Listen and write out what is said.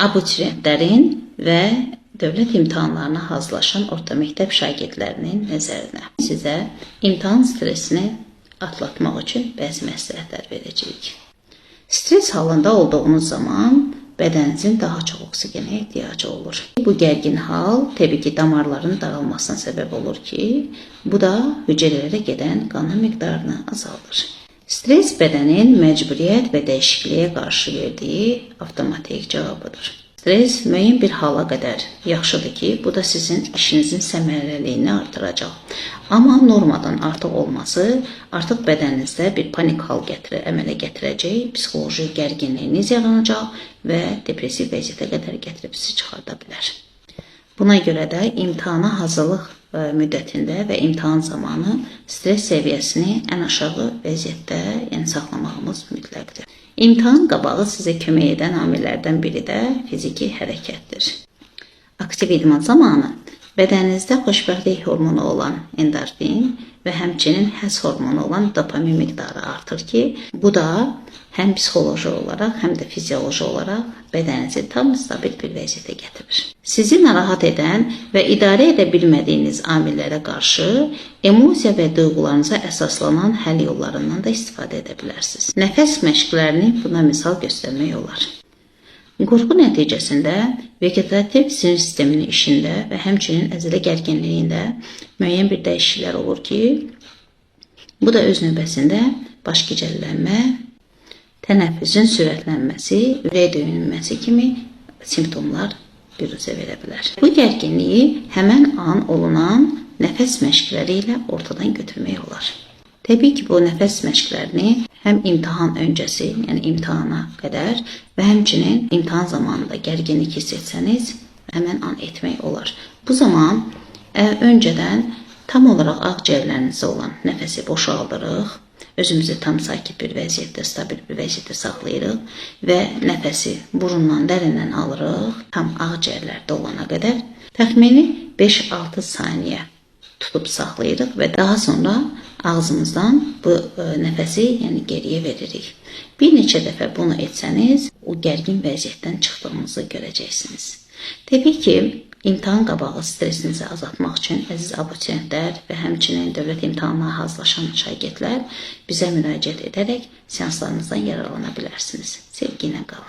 Abituriyentlərin və dövlət imtahanlarına hazırlaşan orta məktəb şagirdlərinin nəzərinə. Sizə imtahan stressini atlatmaq üçün bəzi məsləhətlər verəcəyik. Stres halında olduğunuz zaman bədəninizin daha çox oksigenə ehtiyacı olur. Bu gərgin hal təbii ki, damarların daralmasına səbəb olur ki, bu da hüceyrələrə gedən qanın miqdarını azaldır. Stres bədənin məcburiyyət və dəyişikliyə qarşı verdiyi avtomatik cavabıdır. Stres müəyyən bir hala qədər yaxşıdır ki, bu da sizin işinizin səmərəliliyini artıracaq. Amma normadan artıq olması artıq bədəninizdə bir panik hal əmələ gətirəcək, psixoloji gərginliyiniz yaranacaq və depressiv vəziyyətə qədər gətirib sizi çıxarda bilər. Buna görə də imtahana hazırlıq müddətində və imtahan zamanı stres səviyyəsini ən aşağı vəziyyətdə, yəni saxlamağımız mütləqdir. İmtahan qabağı sizə kömək edən amillərdən biri də fiziki hərəkətdir. Aktiv idman zamanı bədəninizdə xoşbəxtlik hormonu olan endorfin və həmçinin həzz hormonu olan dopamin miqdarı artır ki, bu da həm psixoloji olaraq, həm də fizioloji olaraq bədəninizi tam stabil bir vəziyyətə gətirir. Sizi narahat edən və idarə edə bilmədiyiniz amillərə qarşı emosiya və duyğularınıza əsaslanan həll yollarından da istifadə edə bilərsiniz. Nəfəs məşqlərini buna misal göstərmək olar. Qorxu nəticəsində vegetativ sinir sisteminin işində və həmçinin əzələ gərginliyində müəyyən bir dəyişikliklər olur ki, bu da öz növbəsində baş gicəllənmə, tənəffüsün sürətlənməsi, ürək döyünməsi kimi simptomlar büruzə verə bilər. Bu gərginliyi həmən an olunan nəfəs məşqləri ilə ortadan götürmək olar. Təbii ki, bu nəfəs məşqlərini həm imtahan öncəsi, yəni imtahana qədər və həmçinin imtahan zamanında gərginlik hiss etsəniz, həmən an etmək olar. Bu zaman öncədən tam olaraq ağciyərlərinizdə olan nəfəsi boşaldırıq. Özümüzü tam sakit bir vəziyyətdə, stabil bir vəziyyətdə saxlayırıq və nəfəsi burundan dərindən alırıq, tam ağciyərlərdə olana qədər təxmini 5-6 saniyə tutub saxlayırıq və daha sonra ağzımızdan bu nəfəsi, yəni geriyə veririk. Bir neçə dəfə bunu etsəniz, o gərgin vəziyyətdən çıxdığınızı görəcəksiniz. Təbii ki, imtahan qabağı stresinizi azaltmaq üçün əziz abituriyentlər və həmçinin dövlət imtahanına hazırlaşan şagirdlər bizə müraciət edərək seanslarımızdan yararlana bilərsiniz. Sevgi ilə qalın.